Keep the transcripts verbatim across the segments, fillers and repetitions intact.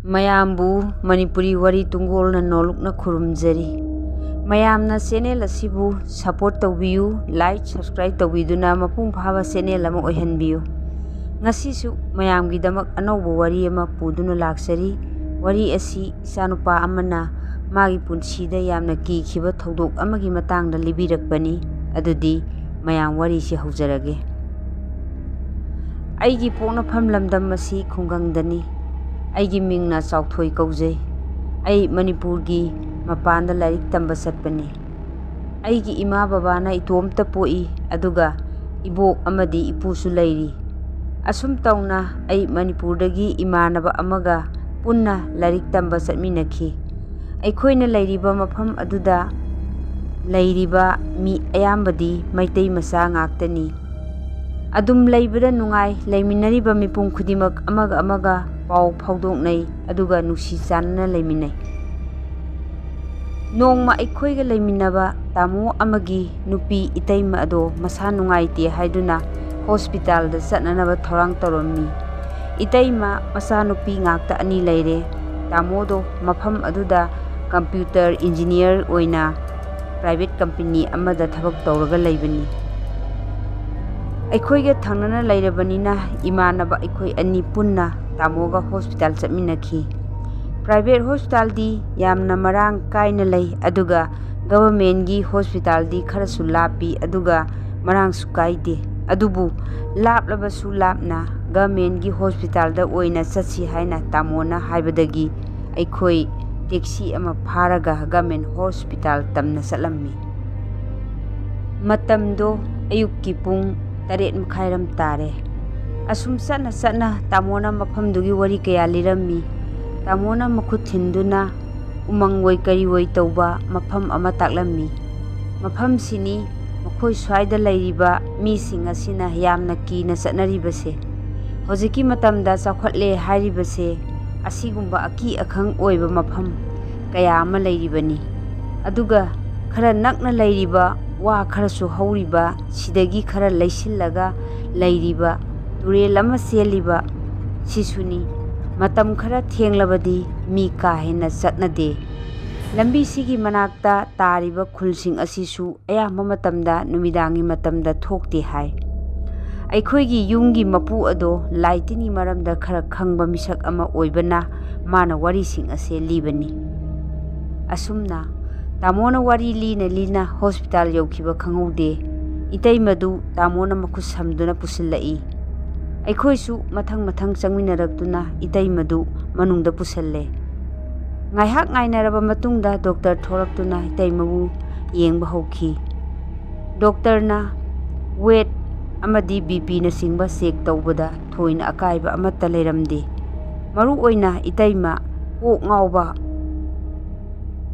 ꯃꯌꯥꯝꯕꯨ ꯃꯅꯤꯄꯨꯔꯤ ꯋꯥꯔꯤ ꯇꯨꯡꯒꯣꯜꯅ ꯅꯣꯂꯨꯛꯅ ꯈꯨꯔꯨꯝꯖꯔꯤ꯫ ꯃꯌꯥꯝꯅ ꯆꯦꯅꯦꯜ ꯑꯁꯤꯕꯨ ꯁꯄꯣꯔꯠ ꯇꯧꯕꯤꯌꯨ, ꯂꯥꯏꯛ, ꯁꯕꯁꯀ꯭ꯔꯥꯏꯕ ꯇꯧꯕꯤꯗꯨꯅ ꯃꯄꯨꯡ ꯐꯥꯕ ꯆꯦꯅꯦꯜ ꯑꯃ ꯑꯣꯏꯍꯟꯕꯤꯌꯨ꯫ ꯉꯁꯤꯁꯨ ꯃꯌꯥꯝꯒꯤꯗꯃꯛ ꯑꯅꯧꯕ ꯋꯥꯔꯤ ꯑꯃ ꯄꯨꯗꯨꯅ ꯂꯥꯛꯆꯔꯤ꯫ ꯋꯥꯔꯤ ꯑꯁꯤ ꯏꯆꯥꯅꯨꯄꯥ ꯑꯃꯅ ꯃꯥꯒꯤ ꯄꯨꯟꯁꯤꯗ ꯌꯥꯝꯅ ꯀꯤꯈꯤꯕ ꯊꯧꯗꯣꯛ ꯑꯃꯒꯤ ꯃꯇꯥꯡꯗ ꯂꯤꯕꯤꯔꯛꯄꯅꯤ꯫ ꯑꯗꯨꯗꯤ ꯃꯌꯥꯝ ꯋꯥꯔꯤꯁꯤ ꯍꯧꯖꯔꯒꯦ꯫ ꯑꯩꯒꯤ ꯄꯣꯛꯅꯐꯝ ꯂꯝꯗꯝ ꯑꯁꯤ ꯈꯨꯡꯒꯪꯗꯅꯤ꯫ ꯑꯩꯒꯤ ꯃꯤꯡꯅ ꯆꯥꯎꯊꯣꯏ ꯀꯧꯖꯩ꯫ ꯑꯩ ꯃꯅꯤꯄꯨꯔꯒꯤ ꯃꯄꯥꯟꯗ ꯂꯥꯏꯔꯤꯛ ꯇꯝꯕ ꯆꯠꯄꯅꯤ꯫ ꯑꯩꯒꯤ ꯏꯃꯥ ꯕꯕꯥꯅ ꯏꯇꯣꯝꯇ ꯄꯣꯛꯏ, ꯑꯗꯨꯒ ꯏꯕꯣꯛ ꯑꯃꯗꯤ ꯏꯄꯨꯁꯨ ꯂꯩꯔꯤ꯫ ꯑꯁꯨꯝ ꯇꯧꯅ ꯑꯩ ꯃꯅꯤꯄꯨꯔꯗꯒꯤ ꯏꯃꯥꯟꯅꯕ ꯑꯃꯒ ꯄꯨꯟꯅ ꯂꯥꯏꯔꯤꯛ ꯇꯝꯕ ꯆꯠꯃꯤꯟꯅꯈꯤ꯫ ꯑꯩꯈꯣꯏꯅ ꯂꯩꯔꯤꯕ ꯃꯐꯝ ꯑꯗꯨꯗ ꯂꯩꯔꯤꯕ ꯃꯤ ꯑꯌꯥꯝꯕꯗꯤ ꯃꯩꯇꯩ ꯃꯆꯥ ꯉꯥꯛꯇꯅꯤ꯫ ꯑꯗꯨꯝ ꯂꯩꯕꯗ ꯅꯨꯡꯉꯥꯏ꯫ ꯂꯩꯃꯤꯟꯅꯔꯤꯕ ꯃꯤꯄꯨꯝ ꯈꯨꯗꯤꯡꯃꯛ ꯑꯃꯒ ꯑꯃꯒ ꯄꯥꯎ ꯐꯥꯎꯗꯣꯛꯅꯩ, ꯑꯗꯨꯒ ꯅꯨꯡꯁꯤ ꯆꯥꯟꯅꯅ ꯂꯩꯃꯤꯟꯅꯩ꯫ ꯅꯣꯡꯃ ꯑꯩꯈꯣꯏꯒ ꯂꯩꯃꯤꯟꯅꯕ ꯇꯥꯃꯣ ꯑꯃꯒꯤ ꯅꯨꯄꯤ ꯏꯇꯩꯃ ꯑꯗꯣ ꯃꯁꯥ ꯅꯨꯡꯉꯥꯏꯇꯦ ꯍꯥꯏꯗꯨꯅ ꯍꯣꯁꯄꯤꯇꯥꯜꯗ ꯆꯠꯅꯅꯕ ꯊꯧꯔꯥꯡ ꯇꯧꯔꯝꯃꯤ꯫ ꯏꯇꯩꯃ ꯃꯆꯥꯅꯨꯄꯤ ꯉꯥꯛꯇ ꯑꯅꯤ ꯂꯩꯔꯦ꯫ ꯇꯥꯃꯣꯗꯣ ꯃꯐꯝ ꯑꯗꯨꯗ ꯀꯝꯄ꯭ꯌꯨꯇꯔ ꯏꯟꯖꯤꯅꯤꯌꯔ ꯑꯣꯏꯅ ꯄ꯭ꯔꯥꯏꯚꯦꯠ ꯀꯝꯄꯦꯅꯤ ꯑꯃꯗ ꯊꯕꯛ ꯇꯧꯔꯒ ꯂꯩꯕꯅꯤ꯫ ꯑꯩꯈꯣꯏꯒ ꯊꯪꯅꯅ ꯂꯩꯔꯕꯅꯤꯅ ꯏꯃꯥꯟꯅꯕ ꯑꯩꯈꯣꯏ ꯑꯅꯤ ꯄꯨꯟꯅ ꯇꯥꯃꯣꯒ ꯍꯣꯁꯄꯤꯇꯥꯜ ꯆꯠꯃꯤꯟꯅꯈꯤ꯫ ꯄ꯭ꯔꯥꯏꯚꯦꯠ ꯍꯣꯁꯄꯤꯇꯥꯜꯗꯤ ꯌꯥꯝꯅ ꯃꯔꯥꯡ ꯀꯥꯏꯅ ꯂꯩ, ꯑꯗꯨꯒ ꯒꯚꯔꯟꯃꯦꯟꯒꯤ ꯍꯣꯁꯄꯤꯇꯥꯜꯗꯤ ꯈꯔꯁꯨ ꯂꯥꯞꯄꯤ, ꯑꯗꯨꯒ ꯃꯔꯥꯡꯁꯨ ꯀꯥꯏꯗꯦ꯫ ꯑꯗꯨꯕꯨ ꯂꯥꯞꯂꯕꯁꯨ ꯂꯥꯞꯅ ꯒꯚꯔꯟꯃꯦꯟꯒꯤ ꯍꯣꯁꯄꯤꯇꯥꯜꯗ ꯑꯣꯏꯅ ꯆꯠꯁꯤ ꯍꯥꯏꯅ ꯇꯥꯃꯣꯅ ꯍꯥꯏꯕꯗꯒꯤ ꯑꯩꯈꯣꯏ ꯇꯦꯛꯁꯤ ꯑꯃ ꯐꯥꯔꯒ ꯒꯚꯔꯟꯃꯦꯟ ꯍꯣꯁꯄꯤꯇꯥꯜ ꯇꯝꯅ ꯆꯠꯂꯝꯃꯤ꯫ ꯃꯇꯝꯗꯣ ꯑꯌꯨꯛꯀꯤ ꯄꯨꯡ ꯇꯔꯦꯠ ꯃꯈꯥꯏꯔꯝ ꯇꯥꯔꯦ꯫ ꯑꯁꯨꯝ ꯆꯠꯅ ꯆꯠꯅ ꯇꯥꯃꯣꯅ ꯃꯐꯝꯗꯨꯒꯤ ꯋꯥꯔꯤ ꯀꯌꯥ ꯂꯤꯔꯝꯃꯤ꯫ ꯇꯥꯃꯣꯅ ꯃꯈꯨꯠ ꯊꯤꯟꯗꯨꯅ ꯎꯃꯪ ꯑꯣꯏ ꯀꯔꯤ ꯑꯣꯏ ꯇꯧꯕ ꯃꯐꯝ ꯑꯃ ꯇꯥꯛꯂꯝꯃꯤ꯫ ꯃꯐꯝꯁꯤꯅꯤ ꯃꯈꯣꯏ ꯁ꯭ꯋꯥꯏꯗ ꯂꯩꯔꯤꯕ ꯃꯤꯁꯤꯡ ꯑꯁꯤꯅ ꯌꯥꯝꯅ ꯀꯤꯅ ꯆꯠꯅꯔꯤꯕꯁꯦ꯫ ꯍꯧꯖꯤꯛꯀꯤ ꯃꯇꯝꯗ ꯆꯥꯎꯈꯠꯂꯦ ꯍꯥꯏꯔꯤꯕꯁꯦ ꯑꯁꯤꯒꯨꯝꯕ ꯑꯀꯤ ꯑꯈꯪ ꯑꯣꯏꯕ ꯃꯐꯝ ꯀꯌꯥ ꯑꯃ ꯂꯩꯔꯤꯕꯅꯤ꯫ ꯑꯗꯨꯒ ꯈꯔ ꯅꯛꯅ ꯂꯩꯔꯤꯕ ꯋꯥ ꯈꯔꯁꯨ ꯍꯧꯔꯤꯕ, ꯁꯤꯗꯒꯤ ꯈꯔ ꯂꯩꯁꯤꯜꯂꯒ ꯂꯩꯔꯤꯕ ꯇꯨꯔꯦꯜ ꯑꯃ ꯆꯦꯜꯂꯤꯕ ꯁꯤꯁꯨꯅꯤ꯫ ꯃꯇꯝ ꯈꯔ ꯊꯦꯡꯂꯕꯗꯤ ꯃꯤ ꯀꯥ ꯍꯦꯟꯅ ꯆꯠꯅꯗꯦ꯫ ꯂꯝꯕꯤꯁꯤꯒꯤ ꯃꯅꯥꯛꯇ ꯇꯥꯔꯤꯕ ꯈꯨꯜꯁꯤꯡ ꯑꯁꯤꯁꯨ ꯑꯌꯥꯝꯕ ꯃꯇꯝꯗ ꯅꯨꯃꯤꯗꯥꯡꯒꯤ ꯃꯇꯝꯗ ꯊꯣꯛꯇꯦ ꯍꯥꯏ꯫ ꯑꯩꯈꯣꯏꯒꯤ ꯌꯨꯝꯒꯤ ꯃꯄꯨ ꯑꯗꯣ ꯂꯥꯏ ꯇꯤꯟꯒꯤ ꯃꯔꯝꯗ ꯈꯔ ꯈꯪꯕ ꯃꯤꯁꯛ ꯑꯃ ꯑꯣꯏꯕꯅ ꯃꯥꯅ ꯋꯥꯔꯤꯁꯤꯡ ꯑꯁꯦ ꯂꯤꯕꯅꯤ꯫ ꯑꯁꯨꯝꯅ ꯇꯥꯃꯣꯅ ꯋꯥꯔꯤ ꯂꯤꯅ ꯂꯤꯅ ꯍꯣꯁꯄꯤꯇꯥꯜ ꯌꯧꯈꯤꯕ ꯈꯪꯍꯧꯗꯦ꯫ ꯏꯇꯩꯃꯗꯨ ꯇꯥꯃꯣꯅ ꯃꯈꯨꯠ ꯁꯝꯗꯨꯅ ꯄꯨꯁꯤꯜꯂꯛꯏ꯫ ꯑꯩꯈꯣꯏꯁꯨ ꯃꯊꯪ ꯃꯊꯪ ꯆꯪꯃꯤꯟꯅꯔꯛꯇꯨꯅ ꯏꯇꯩꯃꯗꯨ ꯃꯅꯨꯡꯗ ꯄꯨꯁꯤꯜꯂꯦ꯫ ꯉꯥꯏꯍꯥꯛ ꯉꯥꯏꯅꯔꯕ ꯃꯇꯨꯡꯗ ꯗꯣꯛꯇꯔ ꯊꯣꯔꯛꯇꯨꯅ ꯏꯇꯩꯃꯕꯨ ꯌꯦꯡꯕ ꯍꯧꯈꯤ꯫ ꯗꯣꯛꯇꯔꯅ ꯋꯦꯠ ꯑꯃꯗꯤ ꯕꯤ ꯄꯤꯅꯆꯤꯡꯕ ꯆꯦꯛ ꯇꯧꯕꯗ ꯊꯣꯏꯅ ꯑꯀꯥꯏꯕ ꯑꯃꯠꯇ ꯂꯩꯔꯝꯗꯦ꯫ ꯃꯔꯨ ꯑꯣꯏꯅ ꯏꯇꯩꯃ ꯀꯣꯛ ꯉꯥꯎꯕ,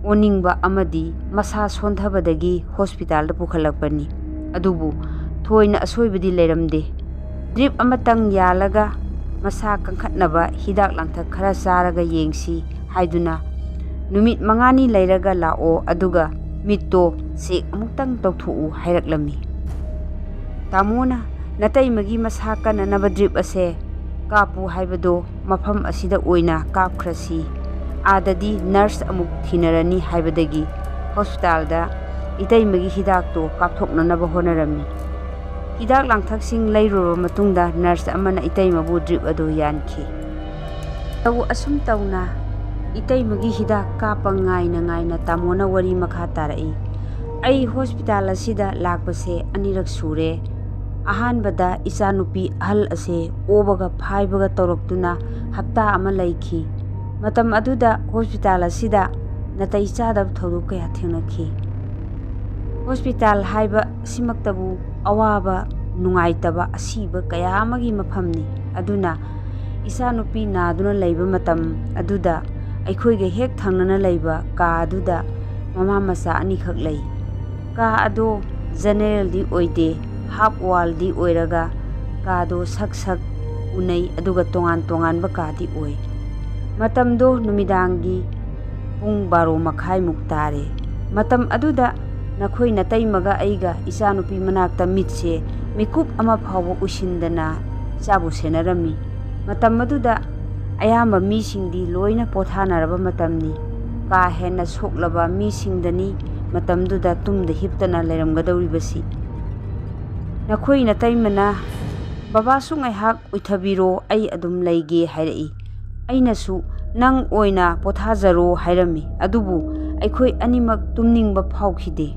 ꯑꯣꯅꯤꯡꯕ ꯑꯃꯗꯤ ꯃꯁꯥ ꯁꯣꯟꯊꯕꯗꯒꯤ ꯍꯣꯁꯄꯤꯇꯥꯜꯗ ꯄꯨꯈꯠꯂꯛꯄꯅꯤ꯫ ꯑꯗꯨꯕꯨ ꯊꯣꯏꯅ ꯑꯁꯣꯏꯕꯗꯤ ꯂꯩꯔꯝꯗꯦ꯫ ꯗ꯭ꯔꯤꯞ ꯑꯃꯇꯪ ꯌꯥꯜꯂꯒ ꯃꯁꯥ ꯀꯟꯈꯠꯅꯕ ꯍꯤꯗꯥꯛ ꯂꯥꯡꯊꯛ ꯈꯔ ꯆꯥꯔꯒ ꯌꯦꯡꯁꯤ ꯍꯥꯏꯗꯨꯅ, "ꯅꯨꯃꯤꯠ ꯃꯉꯥꯅꯤ ꯂꯩꯔꯒ ꯂꯥꯛꯑꯣ, ꯑꯗꯨꯒ ꯃꯤꯠꯇꯣ ꯆꯦꯛ ꯑꯃꯨꯛꯇꯪ ꯇꯧꯊꯣꯛꯎ" ꯍꯥꯏꯔꯛꯂꯝꯃꯤ꯫ ꯇꯥꯃꯣꯅ ꯅꯇꯩꯃꯒꯤ ꯃꯁꯥ ꯀꯟꯅꯅꯕ ꯗ꯭ꯔꯤꯞ ꯑꯁꯦ ꯀꯥꯞꯄꯨ ꯍꯥꯏꯕꯗꯣ ꯃꯐꯝ ꯑꯁꯤꯗ ꯑꯣꯏꯅ ꯀꯥꯞꯈ꯭ꯔꯁꯤ, ꯑꯥꯗꯗꯤ ꯅꯔꯁ ꯑꯃꯨꯛ ꯊꯤꯅꯔꯅꯤ ꯍꯥꯏꯕꯗꯒꯤ ꯍꯣꯁꯄꯤꯇꯥꯜꯗ ꯏꯇꯩꯃꯒꯤ ꯍꯤꯗꯥꯛꯇꯣ ꯀꯥꯞꯊꯣꯛꯅꯅꯕ ꯍꯣꯠꯅꯔꯝꯃꯤ꯫ ꯍꯤꯗꯥꯛ ꯂꯥꯡꯊꯛꯁꯤꯡ ꯂꯩꯔꯨꯔꯕ ꯃꯇꯨꯡꯗ ꯅꯔꯁ ꯑꯃꯅ ꯏꯇꯩꯃꯕꯨ ꯗ꯭ꯔꯤꯞ ꯑꯗꯨ ꯌꯥꯟꯈꯤ꯫ ꯇꯧ ꯑꯁꯨꯝ ꯇꯧꯅ ꯏꯇꯩꯃꯒꯤ ꯍꯤꯗꯥꯛ ꯀꯥꯞꯄ ꯉꯥꯏꯅ ꯉꯥꯏꯅ ꯇꯥꯃꯣꯅ ꯋꯥꯔꯤ ꯃꯈꯥ ꯇꯥꯔꯛꯏ꯫ "ꯑꯩ ꯍꯣꯁꯄꯤꯇꯥꯜ ꯑꯁꯤꯗ ꯂꯥꯛꯄꯁꯦ ꯑꯅꯤꯔꯛ ꯁꯨꯔꯦ꯫ ꯑꯍꯥꯟꯕꯗ ꯏꯆꯥꯅꯨꯄꯤ ꯑꯍꯜ ꯑꯁꯦ ꯑꯣꯕꯒ ꯐꯥꯏꯕꯒ ꯇꯧꯔꯛꯇꯨꯅ ꯍꯞꯇꯥ ꯑꯃ ꯂꯩꯈꯤ꯫ ꯃꯇꯝ ꯑꯗꯨꯗ ꯍꯣꯁꯄꯤꯇꯥꯜ ꯑꯁꯤꯗ ꯅꯥꯇꯩ ꯆꯥꯗꯕ ꯊꯧꯗꯣꯛ ꯀꯌꯥ ꯊꯦꯡꯅꯈꯤ꯫ ꯍꯣꯁꯄꯤꯇꯥꯜ ꯍꯥꯏꯕ ꯑꯁꯤꯃꯛꯇꯕꯨ ꯑꯋꯥꯕ, ꯅꯨꯡꯉꯥꯏꯇꯕ, ꯑꯁꯤꯕ ꯀꯌꯥ ꯑꯃꯒꯤ ꯃꯐꯝꯅꯤ꯫ ꯑꯗꯨꯅ ꯏꯆꯥꯅꯨꯄꯤ ꯅꯥꯗꯨꯅ ꯂꯩꯕ ꯃꯇꯝ ꯑꯗꯨꯗ ꯑꯩꯈꯣꯏꯒ ꯍꯦꯛ ꯊꯪꯅꯅ ꯂꯩꯕ ꯀꯥ ꯑꯗꯨꯗ ꯃꯃꯥ ꯃꯆꯥ ꯑꯅꯤꯈꯛ ꯂꯩ꯫ ꯀꯥ ꯑꯗꯣ ꯖꯦꯅꯦꯔꯦꯜꯗꯤ ꯑꯣꯏꯗꯦ, ꯍꯥꯞ ꯋꯥꯜꯗꯤ ꯑꯣꯏꯔꯒ ꯀꯥꯗꯣ ꯁꯛ ꯁꯛ ꯎꯅꯩ, ꯑꯗꯨꯒ ꯇꯣꯉꯥꯟ ꯇꯣꯉꯥꯟꯕ ꯀꯥꯗꯤ ꯑꯣꯏ꯫ ꯃꯇꯝꯗꯣ ꯅꯨꯃꯤꯗꯥꯡꯒꯤ ꯄꯨꯡ ꯕꯥꯔꯣ ꯃꯈꯥꯏꯃꯨꯛ ꯇꯥꯔꯦ꯫ ꯃꯇꯝ ꯑꯗꯨꯗ ꯅꯈꯣꯏ ꯅꯇꯩꯃꯒ ꯑꯩꯒ ꯏꯆꯥꯅꯨꯄꯤ ꯃꯅꯥꯛꯇ ꯃꯤꯠꯁꯦ ꯃꯤꯀꯨꯞ ꯑꯃ ꯐꯥꯎꯕ ꯎꯏꯁꯤꯟꯗꯅ ꯆꯥꯕꯨ ꯁꯦꯟꯅꯔꯝꯃꯤ꯫ ꯃꯇꯝ ꯑꯗꯨꯗ ꯑꯌꯥꯝꯕ ꯃꯤꯁꯤꯡꯗꯤ ꯂꯣꯏꯅ ꯄꯣꯊꯥꯅꯔꯕ ꯃꯇꯝꯅꯤ꯫ ꯀꯥ ꯍꯦꯟꯅ ꯁꯣꯛꯂꯕ ꯃꯤꯁꯤꯡꯗꯅꯤ ꯃꯇꯝꯗꯨꯗ ꯇꯨꯝꯗ ꯍꯤꯞꯇꯅ ꯂꯩꯔꯝꯒꯗꯧꯔꯤꯕꯁꯤ꯫ ꯅꯈꯣꯏ ꯅꯇꯩꯃꯅ, "ꯕꯕꯥꯁꯨ ꯉꯥꯏꯍꯥꯛ ꯎꯏꯊꯕꯤꯔꯣ, ꯑꯩ ꯑꯗꯨꯝ ꯂꯩꯒꯦ" ꯍꯥꯏꯔꯛꯏ꯫ ꯑꯩꯅꯁꯨ, "ꯅꯪ ꯑꯣꯏꯅ ꯄꯣꯊꯥꯖꯔꯣ" ꯍꯥꯏꯔꯝꯃꯤ꯫ ꯑꯗꯨꯕꯨ ꯑꯩꯈꯣꯏ ꯑꯅꯤꯃꯛ ꯇꯨꯝꯅꯤꯡꯕ ꯐꯥꯎꯈꯤꯗꯦ꯫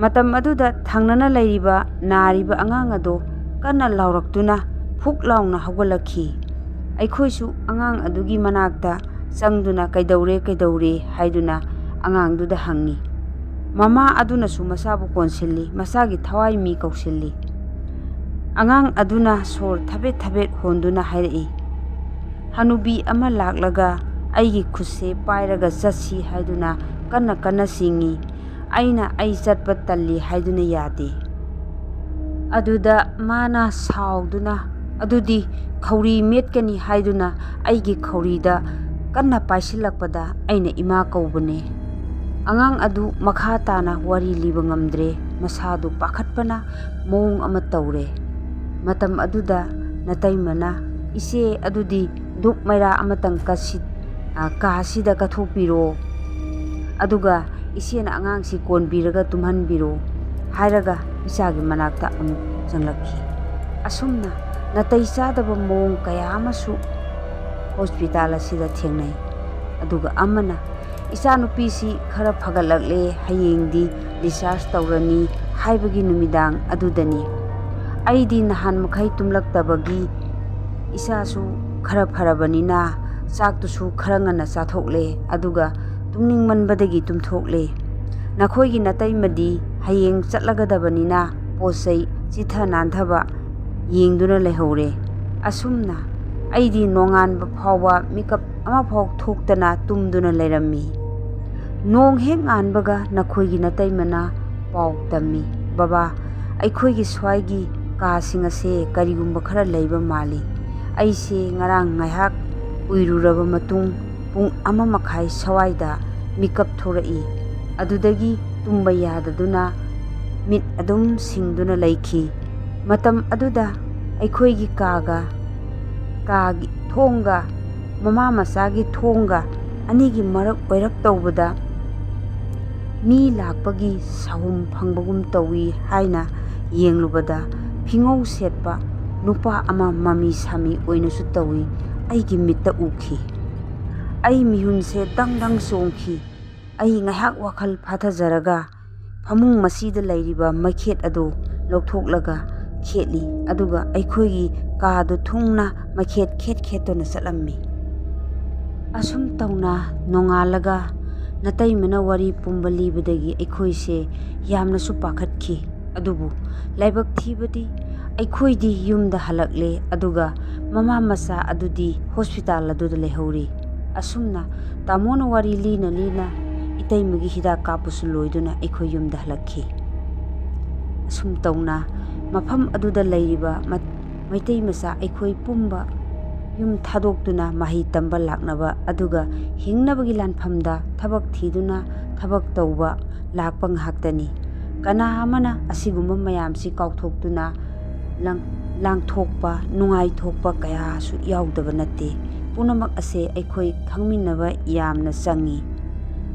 ꯃꯇꯝ ꯑꯗꯨꯗ ꯊꯪꯅꯅ ꯂꯩꯔꯤꯕ ꯅꯥꯔꯤꯕ ꯑꯉꯥꯡ ꯑꯗꯣ ꯀꯟꯅ ꯂꯥꯎꯔꯛꯇꯨꯅ ꯐꯨꯛ ꯂꯥꯎꯅ ꯍꯧꯒꯠꯂꯛꯈꯤ꯫ ꯑꯩꯈꯣꯏꯁꯨ ꯑꯉꯥꯡ ꯑꯗꯨꯒꯤ ꯃꯅꯥꯛꯇ ꯆꯪꯗꯨꯅ "ꯀꯩꯗꯧꯔꯦ, ꯀꯩꯗꯧꯔꯦ?" ꯍꯥꯏꯗꯨꯅ ꯑꯉꯥꯡꯗꯨꯗ ꯍꯪꯉꯤ꯫ ꯃꯃꯥ ꯑꯗꯨꯅꯁꯨ ꯃꯁꯥꯕꯨ ꯀꯣꯟꯁꯤꯜꯂꯤ, ꯃꯁꯥꯒꯤ ꯊꯋꯥꯏ ꯃꯤ ꯀꯧꯁꯤꯜꯂꯤ꯫ ꯑꯉꯥꯡ ꯑꯗꯨꯅ ꯁꯣꯔ ꯊꯕꯦꯠ ꯊꯕꯦꯠ ꯍꯣꯟꯗꯨꯅ ꯍꯥꯏꯔꯛꯏ, "ꯍꯅꯨꯕꯤ ꯑꯃ ꯂꯥꯛꯂꯒ ꯑꯩꯒꯤ ꯈꯨꯠꯁꯦ ꯄꯥꯏꯔꯒ ꯆꯠꯁꯤ ꯍꯥꯏꯗꯨꯅ ꯀꯟꯅ ꯀꯟꯅ ꯆꯤꯡꯏ꯫ ꯑꯩꯅ ꯑꯩ ꯆꯠꯄ ꯇꯜꯂꯤ ꯍꯥꯏꯗꯨꯅ ꯌꯥꯗꯦ"꯫ ꯑꯗꯨꯗ ꯃꯥꯅ ꯁꯥꯎꯗꯨꯅ, "ꯑꯗꯨꯗꯤ ꯈꯧꯔꯤ ꯃꯦꯠꯀꯅꯤ" ꯍꯥꯏꯗꯨꯅ ꯑꯩꯒꯤ ꯈꯧꯔꯤꯗ ꯀꯟꯅ ꯄꯥꯏꯁꯤꯜꯂꯛꯄꯗ ꯑꯩꯅ ꯏꯃꯥ ꯀꯧꯕꯅꯦ꯫ ꯑꯉꯥꯡ ꯑꯗꯨ ꯃꯈꯥ ꯇꯥꯅ ꯋꯥꯔꯤ ꯂꯤꯕ ꯉꯝꯗ꯭ꯔꯦ꯫ ꯃꯁꯥꯗꯨ ꯄꯥꯈꯠꯄꯅ ꯃꯑꯣꯡ ꯑꯃ ꯇꯧꯔꯦ꯫ ꯃꯇꯝ ꯑꯗꯨꯗ ꯅꯇꯩꯃꯅ, "ꯏꯆꯦ, ꯑꯗꯨꯗꯤ ꯙꯨꯞ ꯃꯩꯔꯥ ꯑꯃꯇꯪ ꯀꯠꯁꯤ-, ꯑ, ꯀꯥꯁꯤꯗ ꯀꯠꯊꯣꯛꯄꯤꯔꯣ꯫ ꯑꯗꯨꯒ ꯏꯆꯦꯅ ꯑꯉꯥꯡꯁꯤ ꯀꯣꯟꯕꯤꯔꯒ ꯇꯨꯝꯍꯟꯕꯤꯔꯣ" ꯍꯥꯏꯔꯒ ꯏꯆꯥꯒꯤ ꯃꯅꯥꯛꯇ ꯑꯃꯨꯛ ꯆꯪꯂꯛꯈꯤ꯫ ꯑꯁꯨꯝꯅ ꯅꯥꯇꯩ ꯆꯥꯗꯕ ꯃꯑꯣꯡ ꯀꯌꯥ ꯑꯃꯁꯨ ꯍꯣꯁꯄꯤꯇꯥꯜ ꯑꯁꯤꯗ ꯊꯦꯡꯅꯩ꯫ ꯑꯗꯨꯒ ꯑꯃꯅ, "ꯏꯆꯥꯅꯨꯄꯤꯁꯤ ꯈꯔ ꯐꯒꯠꯂꯛꯂꯦ, ꯍꯌꯦꯡꯗꯤ discharge ꯇꯧꯔꯅꯤ" ꯍꯥꯏꯕꯒꯤ ꯅꯨꯃꯤꯗꯥꯡ ꯑꯗꯨꯗꯅꯤ꯫ ꯑꯩꯗꯤ ꯅꯍꯥꯟ ꯃꯈꯩ ꯇꯨꯝꯂꯛꯇꯕꯒꯤ ꯏꯁꯥꯁꯨ ꯈꯔ ꯐꯔꯕꯅꯤꯅ ꯆꯥꯛꯇꯨꯁꯨ ꯈꯔ ꯉꯟꯅ ꯆꯥꯊꯣꯛꯂꯦ, ꯑꯗꯨꯒ ꯇꯨꯝꯅꯤꯡꯃꯟꯕꯗꯒꯤ ꯇꯨꯝꯊꯣꯛꯂꯦ꯫ ꯅꯈꯣꯏꯒꯤ ꯅꯇꯩꯃꯗꯤ ꯍꯌꯦꯡ ꯆꯠꯂꯒꯗꯕꯅꯤꯅ ꯄꯣꯠ ꯆꯩ ꯆꯤꯊ ꯅꯥꯟꯊꯕ ꯌꯦꯡꯗꯨꯅ ꯂꯩꯍꯧꯔꯦ꯫ ꯑꯁꯨꯝꯅ ꯑꯩꯗꯤ ꯅꯣꯡꯉꯥꯟꯕ ꯐꯥꯎꯕ ꯃꯤꯀꯞ ꯑꯃꯐꯥꯎ ꯊꯣꯛꯇꯅ ꯇꯨꯝꯗꯨꯅ ꯂꯩꯔꯝꯃꯤ꯫ ꯅꯣꯡ ꯍꯦꯛ ꯉꯥꯟꯕꯒ ꯅꯈꯣꯏꯒꯤ ꯅꯇꯩꯃꯅ ꯄꯥꯎ ꯇꯝꯃꯤ, "ꯕꯕꯥ, ꯑꯩꯈꯣꯏꯒꯤ ꯁ꯭ꯋꯥꯏꯒꯤ ꯀꯥꯁꯤꯡ ꯑꯁꯦ ꯀꯔꯤꯒꯨꯝꯕ ꯈꯔ ꯂꯩꯕ ꯃꯥꯜꯂꯤ꯫ ꯑꯩꯁꯦ ꯉꯔꯥꯡ ꯉꯥꯏꯍꯥꯛ ꯎꯏꯔꯨꯔꯕ ꯃꯇꯨꯡ ꯄꯨꯡ ꯑꯃ ꯃꯈꯥꯏ ꯁ꯭ꯋꯥꯏꯗ ꯃꯤꯀꯞ ꯊꯣꯔꯛꯏ꯫ ꯑꯗꯨꯗꯒꯤ ꯇꯨꯝꯕ ꯌꯥꯗꯗꯨꯅ ꯃꯤꯠ ꯑꯗꯨꯝ ꯁꯤꯡꯗꯨꯅ ꯂꯩꯈꯤ꯫ ꯃꯇꯝ ꯑꯗꯨꯗ ꯑꯩꯈꯣꯏꯒꯤ ꯀꯥꯒ, ꯀꯥꯒꯤ ꯊꯣꯡꯒ ꯃꯃꯥ ꯃꯆꯥꯒꯤ ꯊꯣꯡꯒ ꯑꯅꯤꯒꯤ ꯃꯔꯛ ꯑꯣꯏꯔꯛ ꯇꯧꯕꯗ ꯃꯤ ꯂꯥꯛꯄꯒꯤ ꯁꯍꯨꯝ ꯐꯪꯕꯒꯨꯝ ꯇꯧꯏ ꯍꯥꯏꯅ ꯌꯦꯡꯂꯨꯕꯗ ꯐꯤꯉꯧ ꯁꯦꯠꯄ ꯅꯨꯄꯥ ꯑꯃ ꯃꯃꯤ ꯁꯥꯃꯤ ꯑꯣꯏꯅꯁꯨ ꯇꯧꯏ ꯑꯩꯒꯤ ꯃꯤꯠꯇ ꯎꯈꯤ꯫ ꯑꯩ ꯃꯤꯍꯨꯟꯁꯦ ꯗꯪ ꯗꯪ ꯆꯣꯡꯈꯤ꯫ ꯑꯩ ꯉꯥꯏꯍꯥꯛ ꯋꯥꯈꯜ ꯐꯥꯊꯖꯔꯒ ꯐꯃꯨꯡ ꯃꯁꯤꯗ ꯂꯩꯔꯤꯕ ꯃꯩꯈꯦꯠ ꯑꯗꯨ ꯂꯧꯊꯣꯛꯂꯒ ꯈꯦꯠꯂꯤ, ꯑꯗꯨꯒ ꯑꯩꯈꯣꯏꯒꯤ ꯀꯥꯗꯨ ꯊꯨꯡꯅ ꯃꯩꯈꯦꯠ ꯈꯦꯠ ꯈꯦꯠꯇꯨꯅ ꯆꯠꯂꯝꯃꯤ꯫ ꯑꯁꯨꯝ ꯇꯧꯅ ꯅꯣꯡꯉꯥꯜꯂꯒ ꯅꯇꯩꯃꯅ ꯋꯥꯔꯤ ꯄꯨꯝꯕ ꯂꯤꯕꯗꯒꯤ ꯑꯩꯈꯣꯏꯁꯦ ꯌꯥꯝꯅꯁꯨ ꯄꯥꯈꯠꯈꯤ꯫ ꯑꯗꯨꯕꯨ ꯂꯥꯏꯕꯛ ꯊꯤꯕꯗꯤ ꯑꯩꯈꯣꯏꯗꯤ ꯌꯨꯝꯗ ꯍꯜꯂꯛꯂꯦ, ꯑꯗꯨꯒ ꯃꯃꯥ ꯃꯆꯥ ꯑꯗꯨꯗꯤ ꯍꯣꯁꯄꯤꯇꯥꯜ ꯑꯗꯨꯗ ꯂꯩꯍꯧꯔꯤ꯫ ꯑꯁꯨꯝꯅ ꯇꯥꯃꯣꯅ ꯋꯥꯔꯤ ꯂꯤꯅ ꯂꯤꯅ ꯏꯇꯩꯃꯒꯤ ꯍꯤꯗꯥꯛ ꯀꯥꯞꯄꯁꯨ ꯂꯣꯏꯗꯨꯅ ꯑꯩꯈꯣꯏ ꯌꯨꯝꯗ ꯍꯜꯂꯛꯈꯤ꯫ ꯑꯁꯨꯝ ꯇꯧꯅ ꯃꯐꯝ ꯑꯗꯨꯗ ꯂꯩꯔꯤꯕ ꯃ-, ꯃꯩꯇꯩ ꯃꯆꯥ ꯑꯩꯈꯣꯏ ꯄꯨꯝꯕ ꯌꯨꯝ ꯊꯥꯗꯣꯛꯇꯨꯅ ꯃꯍꯩ ꯇꯝꯕ ꯂꯥꯛꯅꯕ, ꯑꯗꯨꯒ ꯍꯤꯡꯅꯕꯒꯤ ꯂꯥꯟꯐꯝꯗ ꯊꯕꯛ ꯊꯤꯗꯨꯅ ꯊꯕꯛ ꯇꯧꯕ ꯂꯥꯛꯄ ꯉꯥꯛꯇꯅꯤ꯫ ꯀꯅꯥ ꯑꯃꯅ ꯑꯁꯤꯒꯨꯝꯕ ꯃꯌꯥꯝꯁꯤ ꯀꯥꯎꯊꯣꯛꯇꯨꯅ ꯂꯪ-, ꯂꯥꯡꯊꯣꯛꯄ, ꯅꯨꯡꯉꯥꯏꯊꯣꯛꯄ ꯀꯌꯥꯁꯨ ꯌꯥꯎꯗꯕ ꯅꯠꯇꯦ꯫ ꯄꯨꯝꯅꯃꯛ ꯑꯁꯦ ꯑꯩꯈꯣꯏ ꯈꯪꯃꯤꯟꯅꯕ ꯌꯥꯝꯅ ꯆꯪꯉꯤ꯫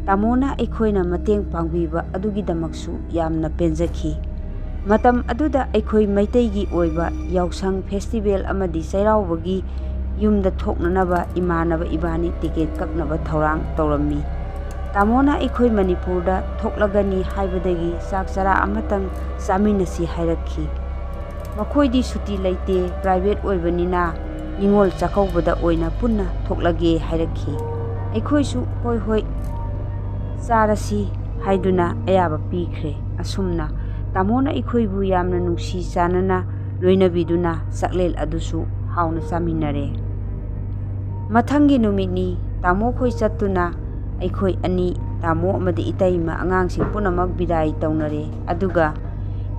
ꯇꯥꯃꯣꯅ ꯑꯩꯈꯣꯏꯅ ꯃꯇꯦꯡ ꯄꯥꯡꯕꯤꯕ ꯑꯗꯨꯒꯤꯗꯃꯛꯁꯨ ꯌꯥꯝꯅ ꯄꯦꯟꯖꯈꯤ꯫ ꯃꯇꯝ ꯑꯗꯨꯗ ꯑꯩꯈꯣꯏ ꯃꯩꯇꯩꯒꯤ ꯑꯣꯏꯕ ꯌꯥꯎꯁꯪ ꯐꯦꯁꯇꯤꯚꯦꯜ ꯑꯃꯗꯤ ꯆꯩꯔꯥꯎꯕꯒꯤ ꯌꯨꯝꯗ ꯊꯣꯛꯅꯅꯕ ꯏꯃꯥꯟꯅꯕ ꯏꯕꯥꯅꯤ ꯇꯤꯀꯦꯠ ꯀꯛꯅꯕ ꯊꯧꯔꯥꯡ ꯇꯧꯔꯝꯃꯤ꯫ ꯇꯥꯃꯣꯅ ꯑꯩꯈꯣꯏ ꯃꯅꯤꯄꯨꯔꯗ ꯊꯣꯛꯂꯒꯅꯤ ꯍꯥꯏꯕꯗꯒꯤ ꯆꯥꯛ ꯆꯔꯥ ꯑꯃꯇꯪ ꯆꯥꯃꯤꯟꯅꯁꯤ ꯍꯥꯏꯔꯛꯈꯤ꯫ ꯃꯈꯣꯏꯗꯤ ꯁꯨꯇꯤ ꯂꯩꯇꯦ, ꯄ꯭ꯔꯥꯏꯚꯦꯠ ꯑꯣꯏꯕꯅꯤꯅ ꯅꯤꯉꯣꯜ ꯆꯥꯛꯀꯧꯕꯗ ꯑꯣꯏꯅ ꯄꯨꯟꯅ ꯊꯣꯛꯂꯒꯦ ꯍꯥꯏꯔꯛꯈꯤ꯫ ꯑꯩꯈꯣꯏꯁꯨ "ꯍꯣꯏ, ꯍꯣꯏ, ꯆꯥꯔꯁꯤ" ꯍꯥꯏꯗꯨꯅ ꯑꯌꯥꯕ ꯄꯤꯈ꯭ꯔꯦ꯫ ꯑꯁꯨꯝꯅ ꯇꯥꯃꯣꯅ ꯑꯩꯈꯣꯏꯕꯨ ꯌꯥꯝꯅ ꯅꯨꯡꯁꯤ ꯆꯥꯟꯅꯅ ꯂꯣꯏꯅꯕꯤꯗꯨꯅ ꯆꯥꯛꯂꯦꯟ ꯑꯗꯨꯁꯨ ꯍꯥꯎꯅ ꯆꯥꯃꯤꯟꯅꯔꯦ꯫ ꯃꯊꯪꯒꯤ ꯅꯨꯃꯤꯠꯅꯤ꯫ ꯇꯥꯃꯣꯈꯣꯏ ꯆꯠꯇꯨꯅ ꯑꯩꯈꯣꯏ ꯑꯅꯤ, ꯇꯥꯃꯣ ꯑꯃꯗꯤ ꯏꯇꯩꯃ, ꯑꯉꯥꯡꯁꯤꯡ ꯄꯨꯝꯅꯃꯛ ꯕꯤꯗꯥꯏ ꯇꯧꯅꯔꯦ꯫ ꯑꯗꯨꯒ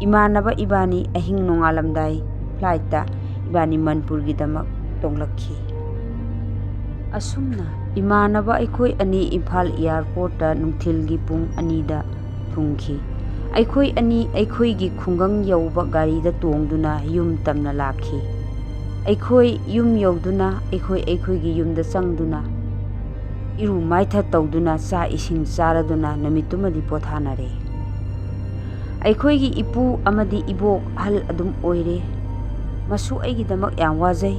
ꯏꯃꯥꯟꯅꯕ ꯏꯕꯥꯅꯤ ꯑꯍꯤꯡ ꯅꯣꯡꯉꯥꯜꯂꯝꯗꯥꯏ ꯐ꯭ꯂꯥꯏꯠꯇ ꯏꯕꯥꯅꯤ ꯃꯅꯤꯄꯨꯔꯒꯤꯗꯃꯛ ꯇꯣꯡꯂꯛꯈꯤ꯫ ꯑꯁꯨꯝꯅ ꯏꯃꯥꯟꯅꯕ ꯑꯩꯈꯣꯏ ꯑꯅꯤ ꯏꯝꯐꯥꯜ ꯑꯦꯌꯥꯔꯄꯣꯔꯠꯇ ꯅꯨꯡꯊꯤꯜꯒꯤ ꯄꯨꯡ ꯑꯅꯤꯗ ꯊꯨꯡꯈꯤ꯫ ꯑꯩꯈꯣꯏ ꯑꯅꯤ ꯑꯩꯈꯣꯏꯒꯤ ꯈꯨꯡꯒꯪ ꯌꯧꯕ ꯒꯥꯔꯤꯗ ꯇꯣꯡꯗꯨꯅ ꯌꯨꯝ ꯇꯝꯅ ꯂꯥꯛꯈꯤ꯫ ꯑꯩꯈꯣꯏ ꯌꯨꯝ ꯌꯧꯗꯨꯅ ꯑꯩꯈꯣꯏ ꯑꯩꯈꯣꯏꯒꯤ ꯌꯨꯝꯗ ꯆꯪꯗꯨꯅ ꯏꯔꯨ ꯃꯥꯏꯊ ꯇꯧꯗꯨꯅ ꯆꯥꯛ ꯏꯁꯤꯡ ꯆꯥꯔꯗꯨꯅ ꯅꯨꯃꯤꯠꯇꯨꯃꯗꯤ ꯄꯣꯊꯥꯅꯔꯦ꯫ ꯑꯩꯈꯣꯏꯒꯤ ꯏꯄꯨ ꯑꯃꯗꯤ ꯏꯕꯣꯛ ꯑꯍꯜ ꯑꯗꯨꯝ ꯑꯣꯏꯔꯦ꯫ ꯃꯁꯨ ꯑꯩꯒꯤꯗꯃꯛ ꯌꯥꯝ ꯋꯥꯖꯩ꯫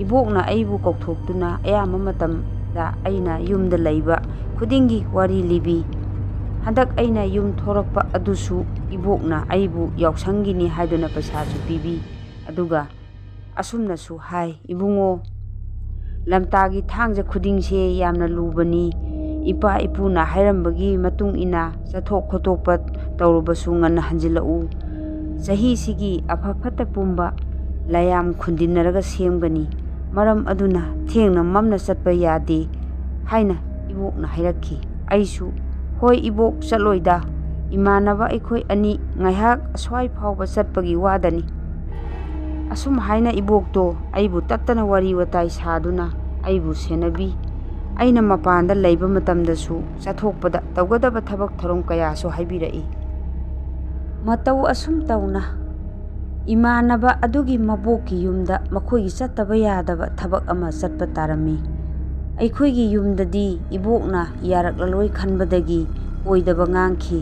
ꯏꯕꯣꯛꯅ ꯑꯩꯕꯨ ꯀꯧꯊꯣꯛꯇꯨꯅ ꯑꯌꯥꯝꯕ ꯃꯇꯝꯗ ꯑꯩꯅ ꯌꯨꯝꯗ ꯂꯩꯕ ꯈꯨꯗꯤꯡꯒꯤ ꯋꯥꯔꯤ ꯂꯤꯕꯤ꯫ ꯍꯟꯗꯛ ꯑꯩꯅ ꯌꯨꯝ ꯊꯣꯔꯛꯄ ꯑꯗꯨꯁꯨ ꯏꯕꯣꯛꯅ ꯑꯩꯕꯨ ꯌꯥꯎꯁꯪꯒꯤꯅꯤ ꯍꯥꯏꯗꯨꯅ ꯄꯩꯁꯥꯁꯨ ꯄꯤꯕꯤ꯫ ꯑꯗꯨꯒ ꯑꯁꯨꯝꯅꯁꯨ ꯍꯥꯏ, "ꯏꯕꯨꯡꯉꯣ, ꯂꯝꯇꯥꯒꯤ ꯊꯥꯡꯖ ꯈꯨꯗꯤꯡꯁꯦ ꯌꯥꯝꯅ ꯂꯨꯕꯅꯤ꯫ ꯏꯄꯥ ꯏꯄꯨꯅ ꯍꯥꯏꯔꯝꯕꯒꯤ ꯃꯇꯨꯡ ꯏꯟꯅ ꯆꯠꯊꯣꯛ ꯈꯣꯠꯇꯣꯛꯄ ꯇꯧꯔꯕꯁꯨ ꯉꯟꯅ ꯍꯟꯖꯤꯜꯂꯛꯎ꯫ ꯆꯍꯤꯁꯤꯒꯤ ꯑꯐ ꯐꯠꯇ ꯄꯨꯝꯕ ꯂꯥꯏꯌꯥꯝ ꯈꯨꯟꯗꯤꯟꯅꯔꯒ ꯁꯦꯝꯒꯅꯤ꯫ ꯃꯔꯝ ꯑꯗꯨꯅ ꯊꯦꯡꯅ ꯃꯝꯅ ꯆꯠꯄ ꯌꯥꯗꯦ" ꯍꯥꯏꯅ ꯏꯕꯣꯛꯅ ꯍꯥꯏꯔꯛꯈꯤ꯫ ꯑꯩꯁꯨ, "ꯍꯣꯏ ꯏꯕꯣꯛ, ꯆꯠꯂꯣꯏꯗ꯫ ꯏꯃꯥꯟꯅꯕ ꯑꯩꯈꯣꯏ ꯑꯅꯤ ꯉꯥꯏꯍꯥꯛ ꯑꯁ꯭ꯋꯥꯏ ꯐꯥꯎꯕ ꯆꯠꯄꯒꯤ ꯋꯥꯗꯅꯤ"꯫ ꯑꯁꯨꯝ ꯍꯥꯏꯅ ꯏꯕꯣꯛꯇꯣ ꯑꯩꯕꯨ ꯇꯠꯇꯅ ꯋꯥꯔꯤ ꯋꯥꯇꯥꯏ ꯁꯥꯗꯨꯅ ꯑꯩꯕꯨ ꯁꯦꯟꯅꯕꯤ꯫ ꯑꯩꯅ ꯃꯄꯥꯟꯗ ꯂꯩꯕ ꯃꯇꯝꯗꯁꯨ ꯆꯠꯊꯣꯛꯄꯗ ꯇꯧꯒꯗꯕ ꯊꯕꯛ ꯊꯧꯔꯝ ꯀꯌꯥꯁꯨ ꯍꯥꯏꯕꯤꯔꯛꯏ꯫ ꯃꯇꯧ ꯑꯁꯨꯝ ꯇꯧꯅ ꯏꯃꯥꯟꯅꯕ ꯑꯗꯨꯒꯤ ꯃꯕꯣꯛꯀꯤ ꯌꯨꯝꯗ ꯃꯈꯣꯏꯒꯤ ꯆꯠꯇꯕ ꯌꯥꯗꯕ ꯊꯕꯛ ꯑꯃ ꯆꯠꯄ ꯇꯥꯔꯝꯃꯤ꯫ ꯑꯩꯈꯣꯏꯒꯤ ꯌꯨꯝꯗꯗꯤ ꯏꯕꯣꯛꯅ ꯌꯥꯔꯛꯂꯂꯣꯏ ꯈꯟꯕꯗꯒꯤ ꯑꯣꯏꯗꯕ ꯉꯥꯡꯈꯤ꯫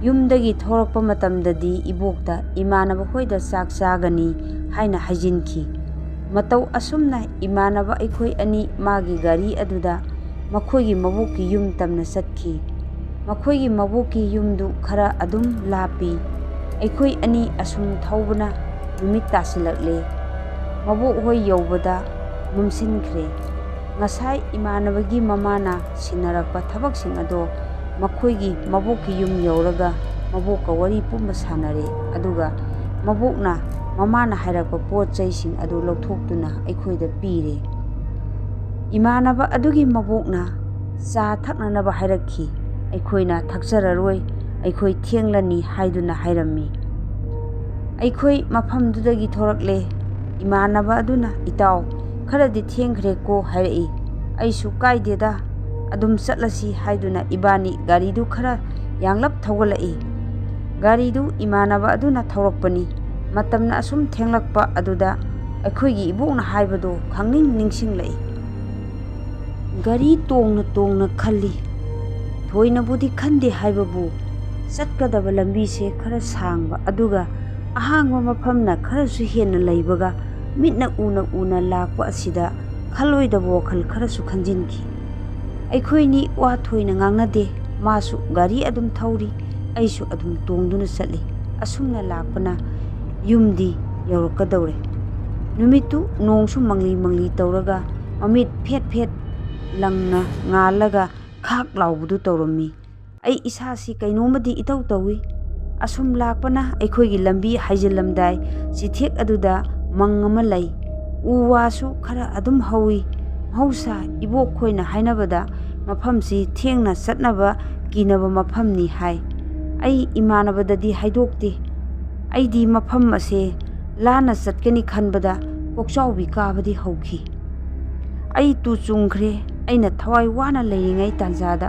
ꯌꯨꯝꯗꯒꯤ ꯊꯣꯔꯛꯄ ꯃꯇꯝꯗꯗꯤ ꯏꯕꯣꯛꯇ ꯏꯃꯥꯟꯅꯕ ꯈꯣꯏꯗ ꯆꯥꯛ ꯆꯥꯒꯅꯤ ꯍꯥꯏꯅ ꯍꯥꯏꯖꯤꯟꯈꯤ꯫ ꯃꯇꯧ ꯑꯁꯨꯝꯅ ꯏꯃꯥꯟꯅꯕ ꯑꯩꯈꯣꯏ ꯑꯅꯤ ꯃꯥꯒꯤ ꯒꯥꯔꯤ ꯑꯗꯨꯗ ꯃꯈꯣꯏꯒꯤ ꯃꯕꯣꯛꯀꯤ ꯌꯨꯝ ꯇꯝꯅ ꯆꯠꯈꯤ꯫ ꯃꯈꯣꯏꯒꯤ ꯃꯕꯣꯛꯀꯤ ꯌꯨꯝꯗꯨ ꯈꯔ ꯑꯗꯨꯝ ꯂꯥꯞꯄꯤ꯫ ꯑꯩꯈꯣꯏ ꯑꯅꯤ ꯑꯁꯨꯝ ꯊꯧꯕꯅ ꯅꯨꯃꯤꯠ ꯇꯥꯁꯤꯜꯂꯛꯂꯦ꯫ ꯃꯕꯣꯛ ꯍꯣꯏ ꯌꯧꯕꯗ ꯃꯝꯁꯤꯟꯈ꯭ꯔꯦ꯫ ꯉꯁꯥꯏ ꯏꯃꯥꯟꯅꯕꯒꯤ ꯃꯃꯥꯅ ꯁꯤꯟꯅꯔꯛꯄ ꯊꯕꯛꯁꯤꯡ ꯑꯗꯣ ꯃꯈꯣꯏꯒꯤ ꯃꯕꯣꯛꯀꯤ ꯌꯨꯝ ꯌꯧꯔꯒ ꯃꯕꯣꯛꯀ ꯋꯥꯔꯤ ꯄꯨꯝꯕ ꯁꯥꯟꯅꯔꯦ꯫ ꯑꯗꯨꯒ ꯃꯕꯣꯛꯅ ꯃꯃꯥꯅ ꯍꯥꯏꯔꯛꯄ ꯄꯣꯠ ꯆꯩꯁꯤꯡ ꯑꯗꯨ ꯂꯧꯊꯣꯛꯇꯨꯅ ꯑꯩꯈꯣꯏꯗ ꯄꯤꯔꯦ꯫ ꯏꯃꯥꯟꯅꯕ ꯑꯗꯨꯒꯤ ꯃꯕꯣꯛꯅ ꯆꯥ ꯊꯛꯅꯅꯕ ꯍꯥꯏꯔꯛꯈꯤ꯫ ꯑꯩꯈꯣꯏꯅ ꯊꯛꯆꯔꯔꯣꯏ, ꯑꯩꯈꯣꯏ ꯊꯦꯡꯂꯅꯤ ꯍꯥꯏꯗꯨꯅ ꯍꯥꯏꯔꯝꯃꯤ꯫ ꯑꯩꯈꯣꯏ ꯃꯐꯝꯗꯨꯗꯒꯤ ꯊꯣꯔꯛꯂꯦ꯫ ꯏꯃꯥꯟꯅꯕ ꯑꯗꯨꯅ, "ꯏꯇꯥꯎ, ꯈꯔꯗꯤ ꯊꯦꯡꯈ꯭ꯔꯦꯀꯣ" ꯍꯥꯏꯔꯛꯏ꯫ ꯑꯩꯁꯨ, "ꯀꯥꯏꯗꯦꯗ, ꯑꯗꯨꯝ ꯆꯠꯂꯁꯤ" ꯍꯥꯏꯗꯨꯅ ꯏꯕꯥꯅꯤ ꯒꯥꯔꯤꯗꯨ ꯈꯔ ꯌꯥꯡꯂꯞ ꯊꯧꯒꯠꯂꯛꯏ꯫ ꯒꯥꯔꯤꯗꯨ ꯏꯃꯥꯟꯅꯕ ꯑꯗꯨꯅ ꯊꯧꯔꯛꯄꯅꯤ꯫ ꯃꯇꯝꯅ ꯑꯁꯨꯝ ꯊꯦꯡꯂꯛꯄ ꯑꯗꯨꯗ ꯑꯩꯈꯣꯏꯒꯤ ꯏꯕꯣꯛꯅ ꯍꯥꯏꯕꯗꯣ ꯈꯪꯅꯤꯡ ꯅꯤꯡꯁꯤꯡꯂꯛꯏ꯫ ꯒꯥꯔꯤ ꯇꯣꯡꯅ ꯇꯣꯡꯅ ꯈꯜꯂꯤ꯫ ꯊꯣꯏꯅꯕꯨꯗꯤ ꯈꯟꯗꯦ ꯍꯥꯏꯕꯕꯨ, ꯆꯠꯀꯗꯕ ꯂꯝꯕꯤꯁꯦ ꯈꯔ ꯁꯥꯡꯕ, ꯑꯗꯨꯒ ꯑꯍꯥꯡꯕ ꯃꯐꯝꯅ ꯈꯔꯁꯨ ꯍꯦꯟꯅ ꯂꯩꯕꯒ, ꯃꯤꯠꯅ ꯎꯅ ꯎꯅ ꯂꯥꯛꯄ ꯑꯁꯤꯗ ꯈꯜꯂꯣꯏꯗꯕ ꯋꯥꯈꯜ ꯈꯔꯁꯨ ꯈꯟꯖꯤꯟꯈꯤ꯫ ꯑꯩꯈꯣꯏꯅꯤ ꯋꯥ ꯊꯣꯏꯅ ꯉꯥꯡꯅꯗꯦ꯫ ꯃꯥꯁꯨ ꯒꯥꯔꯤ ꯑꯗꯨꯝ ꯊꯧꯔꯤ, ꯑꯩꯁꯨ ꯑꯗꯨꯝ ꯇꯣꯡꯗꯨꯅ ꯆꯠꯂꯤ꯫ ꯑꯁꯨꯝꯅ ꯂꯥꯛꯄꯅ ꯌꯨꯝꯗꯤ ꯌꯧꯔꯛꯀꯗꯧꯔꯦ꯫ ꯅꯨꯃꯤꯠꯇꯨ ꯅꯣꯡꯁꯨ ꯃꯪꯂꯤ ꯃꯪꯂꯤ ꯇꯧꯔꯒ, ꯃꯃꯤꯠ ꯐꯦꯠ ꯐꯦꯠ ꯂꯪꯅ ꯉꯥꯜꯂꯒ ꯈꯥꯛ ꯂꯥꯎꯕꯗꯨ ꯇꯧꯔꯝꯃꯤ꯫ ꯑꯩ ꯏꯁꯥꯁꯤ ꯀꯩꯅꯣꯝꯃꯗꯤ ꯏꯇꯧ ꯇꯧꯏ꯫ ꯑꯁꯨꯝ ꯂꯥꯛꯄꯅ ꯑꯩꯈꯣꯏꯒꯤ ꯂꯝꯕꯤ ꯍꯥꯏꯖꯤꯜꯂꯝꯗꯥꯏ ꯆꯤꯊꯦꯛ ꯑꯗꯨꯗ ꯃꯪ ꯑꯃ ꯂꯩ꯫ ꯎ ꯋꯥꯁꯨ ꯈꯔ ꯑꯗꯨꯝ ꯍꯧꯏ꯫ ꯃꯍꯧꯁꯥ ꯏꯕꯣꯛꯈꯣꯏꯅ ꯍꯥꯏꯅꯕꯗ ꯃꯐꯝꯁꯤ ꯊꯦꯡꯅ ꯆꯠꯅꯕ ꯀꯤꯅꯕ ꯃꯐꯝꯅꯤ ꯍꯥꯏ꯫ ꯑꯩ ꯏꯃꯥꯟꯅꯕꯗꯗꯤ ꯍꯥꯏꯗꯣꯛꯇꯦ꯫ ꯑꯩꯗꯤ ꯃꯐꯝ ꯑꯁꯦ ꯂꯥꯟꯅ ꯆꯠꯀꯅꯤ ꯈꯟꯕꯗ ꯀꯣꯛꯆꯥꯎꯕꯤ ꯀꯥꯕꯗꯤ ꯍꯧꯈꯤ꯫ ꯑꯩ ꯇꯨ ꯆꯨꯡꯈ꯭ꯔꯦ꯫ ꯑꯩꯅ ꯊꯋꯥꯏ ꯋꯥꯅ ꯂꯩꯔꯤꯉꯩ ꯇꯥꯟꯖꯥꯗ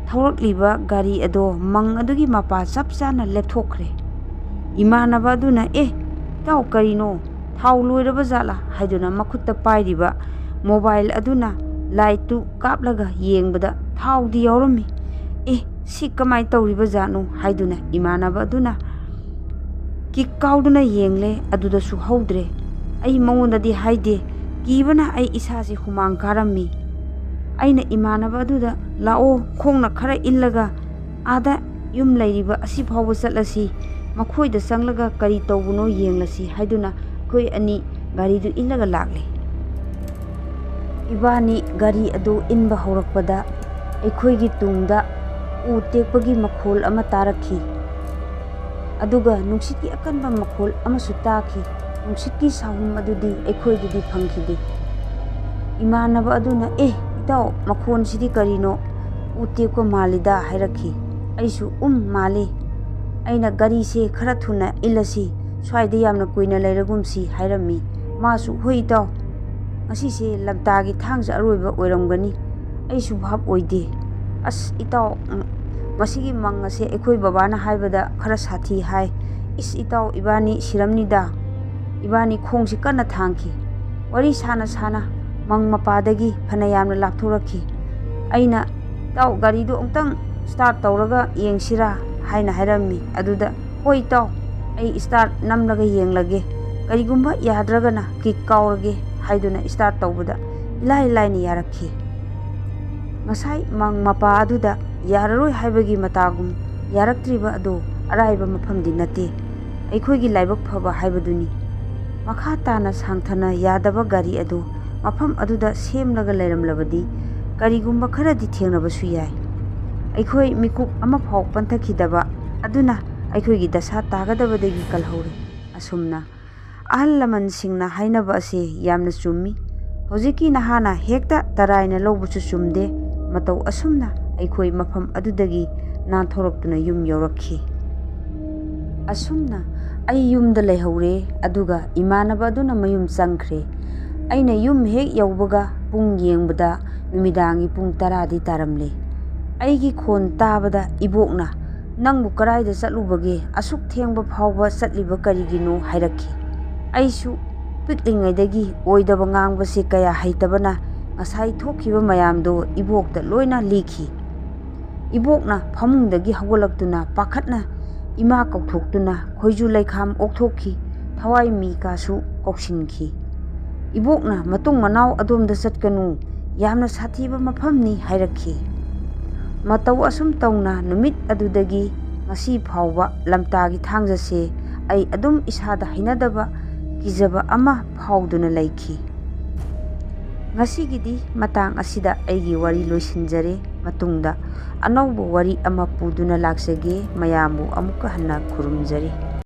ꯊꯧꯔꯛꯂꯤꯕ ꯒꯥꯔꯤ ꯑꯗꯣ ꯃꯪ ꯑꯗꯨꯒꯤ ꯃꯄꯥ ꯆꯞ ꯆꯥꯅ ꯂꯦꯞꯊꯣꯛꯈ꯭ꯔꯦ꯫ ꯏꯃꯥꯟꯅꯕ ꯑꯗꯨꯅ, "ꯑꯦ, ꯏꯇꯥꯎ, ꯀꯔꯤꯅꯣ? ꯊꯥꯎ ꯂꯣꯏꯔꯕ ꯖꯥꯠꯂꯥ?" ꯍꯥꯏꯗꯨꯅ ꯃꯈꯨꯠꯇ ꯄꯥꯏꯔꯤꯕ ꯃꯣꯕꯥꯏꯜ ꯑꯗꯨꯅ ꯂꯥꯏꯠꯇꯨ ꯀꯥꯞꯂꯒ ꯌꯦꯡꯕꯗ ꯊꯥꯎꯗꯤ ꯌꯥꯎꯔꯝꯃꯤ꯫ "ꯑꯦ, ꯁꯤ ꯀꯃꯥꯏꯅ ꯇꯧꯔꯤꯕ ꯖꯥꯠꯅꯣ?" ꯍꯥꯏꯗꯨꯅ ꯏꯃꯥꯟꯅꯕ ꯑꯗꯨꯅ ꯀꯤꯛ ꯀꯥꯎꯗꯨꯅ ꯌꯦꯡꯂꯦ, ꯑꯗꯨꯗꯁꯨ ꯍꯧꯗ꯭ꯔꯦ꯫ ꯑꯩ ꯃꯉꯣꯟꯗꯗꯤ ꯍꯥꯏꯗꯦ, ꯀꯤꯕꯅ ꯑꯩ ꯏꯁꯥꯁꯤ ꯍꯨꯃꯥꯡ ꯀꯥꯔꯝꯃꯤ꯫ ꯑꯩꯅ ꯏꯃꯥꯟꯅꯕ ꯑꯗꯨꯗ, "ꯂꯥꯛꯑꯣ, ꯈꯣꯡꯅ ꯈꯔ ꯏꯜꯂꯒ ꯑꯥꯗ ꯌꯨꯝ ꯂꯩꯔꯤꯕ ꯑꯁꯤ ꯐꯥꯎꯕ ꯆꯠꯂꯁꯤ, ꯃꯈꯣꯏꯗ ꯆꯪꯂꯒ ꯀꯔꯤ ꯇꯧꯕꯅꯣ ꯌꯦꯡꯂꯁꯤ" ꯍꯥꯏꯗꯨꯅ ꯑꯩꯈꯣꯏ ꯑꯅꯤ ꯒꯥꯔꯤꯗꯨ ꯏꯜꯂꯒ ꯂꯥꯛꯂꯦ꯫ ꯏꯕꯥꯅꯤ ꯒꯥꯔꯤ ꯑꯗꯨ ꯏꯟꯕ ꯍꯧꯔꯛꯄꯗ, ꯑꯩꯈꯣꯏꯒꯤ ꯇꯨꯡꯗ ꯎ ꯇꯦꯛꯄꯒꯤ ꯃꯈꯣꯜ ꯑꯃ ꯇꯥꯔꯛꯈꯤ꯫ ꯑꯗꯨꯒ ꯅꯨꯡꯁꯤꯠꯀꯤ ꯑꯀꯟꯕ ꯃꯈꯣꯜ ꯑꯃꯁꯨ ꯇꯥꯈꯤ꯫ ꯅꯨꯡꯁꯤꯠꯀꯤ ꯁꯥꯍꯨꯝ ꯑꯗꯨꯗꯤ ꯑꯩꯈꯣꯏꯗꯗꯤ ꯐꯪꯈꯤꯗꯦ꯫ ꯏꯃꯥꯟꯅꯕ ꯑꯗꯨꯅ, "ꯑꯦ, ꯏꯇꯥꯎ, ꯃꯈꯣꯟꯁꯤꯗꯤ ꯀꯔꯤꯅꯣ? ꯎ ꯇꯦꯛꯄ ꯃꯥꯜꯂꯤꯗ" ꯍꯥꯏꯔꯛꯈꯤ꯫ ꯑꯩꯁꯨ, "ꯎꯝ, ꯃꯥꯜꯂꯤ꯫ ꯑꯩꯅ ꯒꯥꯔꯤꯁꯦ ꯈꯔ ꯊꯨꯅ ꯏꯜꯂꯁꯤ, ꯁ꯭ꯋꯥꯏꯗ ꯌꯥꯝꯅ ꯀꯨꯏꯅ ꯂꯩꯔꯒꯨꯝꯁꯤ" ꯍꯥꯏꯔꯝꯃꯤ꯫ ꯃꯥꯁꯨ, "ꯍꯣꯏ ꯏꯇꯥꯎ, ꯉꯁꯤꯁꯦ ꯂꯝꯇꯥꯒꯤ ꯊꯥꯡꯖ ꯑꯔꯣꯏꯕ ꯑꯣꯏꯔꯝꯒꯅꯤ꯫ ꯑꯩꯁꯨ ꯚꯥꯞ ꯑꯣꯏꯗꯦ꯫ ꯑꯁ ꯏꯇꯥꯎ, ꯎꯝ, ꯃꯁꯤꯒꯤ ꯃꯪ ꯑꯁꯦ ꯑꯩꯈꯣꯏ ꯕꯕꯥꯅ ꯍꯥꯏꯕꯗ ꯈꯔ ꯁꯥꯊꯤ ꯍꯥꯏ꯫ ꯏꯁ ꯏꯇꯥꯎ, ꯏꯕꯥꯅꯤ ꯁꯤꯔꯝꯅꯤꯗ"꯫ ꯏꯕꯥꯅꯤ ꯈꯣꯡꯁꯤ ꯀꯟꯅ ꯊꯥꯡꯈꯤ꯫ ꯋꯥꯔꯤ ꯁꯥꯅ ꯁꯥꯅ ꯃꯪ ꯃꯄꯥꯗꯒꯤ ꯐꯅ ꯌꯥꯝꯅ ꯂꯥꯞꯊꯣꯔꯛꯈꯤ꯫ ꯑꯩꯅ, "ꯏꯇꯥꯎ, ꯒꯥꯔꯤꯗꯨ ꯑꯃꯨꯛꯇꯪ start ꯇꯧꯔꯒ ꯌꯦꯡꯁꯤꯔꯥ?" ꯍꯥꯏꯅ ꯍꯥꯏꯔꯝꯃꯤ꯫ ꯑꯗꯨꯗ, "ꯍꯣꯏ ꯏꯇꯥꯎ, ꯑꯩ start ꯅꯝꯂꯒ ꯌꯦꯡꯂꯒꯦ, ꯀꯔꯤꯒꯨꯝꯕ ꯌꯥꯗ꯭ꯔꯒꯅ kick ꯀꯥꯎꯔꯒꯦ" ꯍꯥꯏꯗꯨꯅ start ꯇꯧꯕꯗ ꯏꯂꯥꯏ ꯂꯥꯏꯅ ꯌꯥꯔꯛꯈꯤ꯫ ꯉꯁꯥꯏ ꯃꯪ ꯃꯄꯥ ꯑꯗꯨꯗ ꯌꯥꯔꯔꯣꯏ ꯍꯥꯏꯕꯒꯤ ꯃꯇꯥꯒꯨꯝ ꯌꯥꯔꯛꯇ꯭ꯔꯤꯕ ꯑꯗꯨ ꯑꯔꯥꯏꯕ ꯃꯐꯝꯗꯤ ꯅꯠꯇꯦ꯫ ꯑꯩꯈꯣꯏꯒꯤ ꯂꯥꯏꯕꯛ ꯐꯕ ꯍꯥꯏꯕꯗꯨꯅꯤ꯫ ꯃꯈꯥ ꯇꯥꯅ ꯁꯥꯡꯊꯅ ꯌꯥꯗꯕ ꯒꯥꯔꯤ ꯑꯗꯨ ꯃꯐꯝ ꯑꯗꯨꯗ ꯁꯦꯝꯂꯒ ꯂꯩꯔꯝꯂꯕꯗꯤ ꯀꯔꯤꯒꯨꯝꯕ ꯈꯔꯗꯤ ꯊꯦꯡꯅꯕꯁꯨ ꯌꯥꯏ꯫ ꯑꯩꯈꯣꯏ ꯃꯤꯀꯨꯞ ꯑꯃꯐꯥꯎ ꯄꯟꯊꯈꯤꯗꯕ ꯑꯗꯨꯅ ꯑꯩꯈꯣꯏꯒꯤ ꯗꯁꯥ ꯇꯥꯒꯗꯕꯗꯒꯤ ꯀꯜꯍꯧꯔꯦ꯫ ꯑꯁꯨꯝꯅ ꯑꯍꯜ ꯂꯃꯟꯁꯤꯡꯅ ꯍꯥꯏꯅꯕ ꯑꯁꯤ ꯌꯥꯝꯅ ꯆꯨꯝꯃꯤ꯫ ꯍꯧꯖꯤꯛꯀꯤ ꯅꯍꯥꯅ ꯍꯦꯛꯇ ꯇꯔꯥꯏꯅ ꯂꯧꯕꯁꯨ ꯆꯨꯝꯗꯦ꯫ ꯃꯇꯧ ꯑꯁꯨꯝꯅ ꯑꯩꯈꯣꯏ ꯃꯐꯝ ꯑꯗꯨꯗꯒꯤ ꯅꯥꯟꯊꯣꯔꯛꯇꯨꯅ ꯌꯨꯝ ꯌꯧꯔꯛꯈꯤ꯫ ꯑꯁꯨꯝꯅ ꯑꯩ ꯌꯨꯝꯗ ꯂꯩꯍꯧꯔꯦ, ꯑꯗꯨꯒ ꯏꯃꯥꯟꯅꯕ ꯑꯗꯨꯅ ꯃꯌꯨꯝ ꯆꯪꯈ꯭ꯔꯦ꯫ ꯑꯩꯅ ꯌꯨꯝ ꯍꯦꯛ ꯌꯧꯕꯒ ꯄꯨꯡ ꯌꯦꯡꯕꯗ ꯅꯨꯃꯤꯗꯥꯡꯒꯤ ꯄꯨꯡ ꯇꯔꯥꯗꯤ ꯇꯥꯔꯝꯂꯦ꯫ ꯑꯩꯒꯤ ꯈꯣꯟ ꯇꯥꯕꯗ ꯏꯕꯣꯛꯅ, "ꯅꯪꯕꯨ ꯀꯗꯥꯏꯗ ꯆꯠꯂꯨꯕꯒꯦ? ꯑꯁꯨꯛ ꯊꯦꯡꯕ ꯐꯥꯎꯕ ꯆꯠꯂꯤꯕ ꯀꯔꯤꯒꯤꯅꯣ?" ꯍꯥꯏꯔꯛꯈꯤ꯫ ꯑꯩꯁꯨ ꯄꯤꯛꯂꯤꯉꯩꯗꯒꯤ ꯑꯣꯏꯗꯕ ꯉꯥꯡꯕꯁꯦ ꯀꯌꯥ ꯍꯩꯇꯕꯅ ꯉꯁꯥꯏ ꯊꯣꯛꯈꯤꯕ ꯃꯌꯥꯝꯗꯣ ꯏꯕꯣꯛꯇ ꯂꯣꯏꯅ ꯂꯤꯈꯤ꯫ ꯏꯕꯣꯛꯅ ꯐꯃꯨꯡꯗꯒꯤ ꯍꯧꯒꯠꯂꯛꯇꯨꯅ ꯄꯥꯈꯠꯅ ꯏꯃꯥ ꯀꯧꯊꯣꯛꯇꯨꯅ ꯈꯣꯏꯖꯨ ꯂꯩꯈꯥꯝ ꯑꯣꯛꯊꯣꯛꯈꯤ꯫ ꯊꯋꯥꯏ ꯃꯤ ꯀꯥꯁꯨ ꯀꯧꯁꯤꯟꯈꯤ꯫ ꯏꯕꯣꯛꯅ, "ꯃꯇꯨꯡ ꯃꯅꯥꯎ ꯑꯗꯣꯝꯗ ꯆꯠꯀꯅꯨ, ꯌꯥꯝꯅ ꯁꯥꯊꯤꯕ ꯃꯐꯝꯅꯤ" ꯍꯥꯏꯔꯛꯈꯤ꯫ ꯃꯇꯧ ꯑꯁꯨꯝ ꯇꯧꯅ ꯅꯨꯃꯤꯠ ꯑꯗꯨꯗꯒꯤ ꯉꯁꯤ ꯐꯥꯎꯕ ꯂꯝꯇꯥꯒꯤ ꯊꯥꯡꯖꯁꯦ ꯑꯩ ꯑꯗꯨꯝ ꯏꯁꯥꯗ ꯍꯩꯅꯗꯕ, ꯀꯤꯖꯕ ꯑꯃ ꯐꯥꯎꯗꯨꯅ ꯂꯩꯈꯤ꯫ ꯉꯁꯤꯒꯤꯗꯤ ꯃꯇꯥꯡ ꯑꯁꯤꯗ ꯑꯩꯒꯤ ꯋꯥꯔꯤ ꯂꯣꯏꯁꯤꯟꯖꯔꯦ꯫ ꯃꯇꯨꯡꯗ ꯑꯅꯧꯕ ꯋꯥꯔꯤ ꯑꯃ ꯄꯨꯗꯨꯅ ꯂꯥꯛꯆꯒꯦ꯫ ꯃꯌꯥꯝꯕꯨ ꯑꯃꯨꯛꯀ ꯍꯟꯅ ꯈꯨꯔꯨꯝꯖꯔꯤ꯫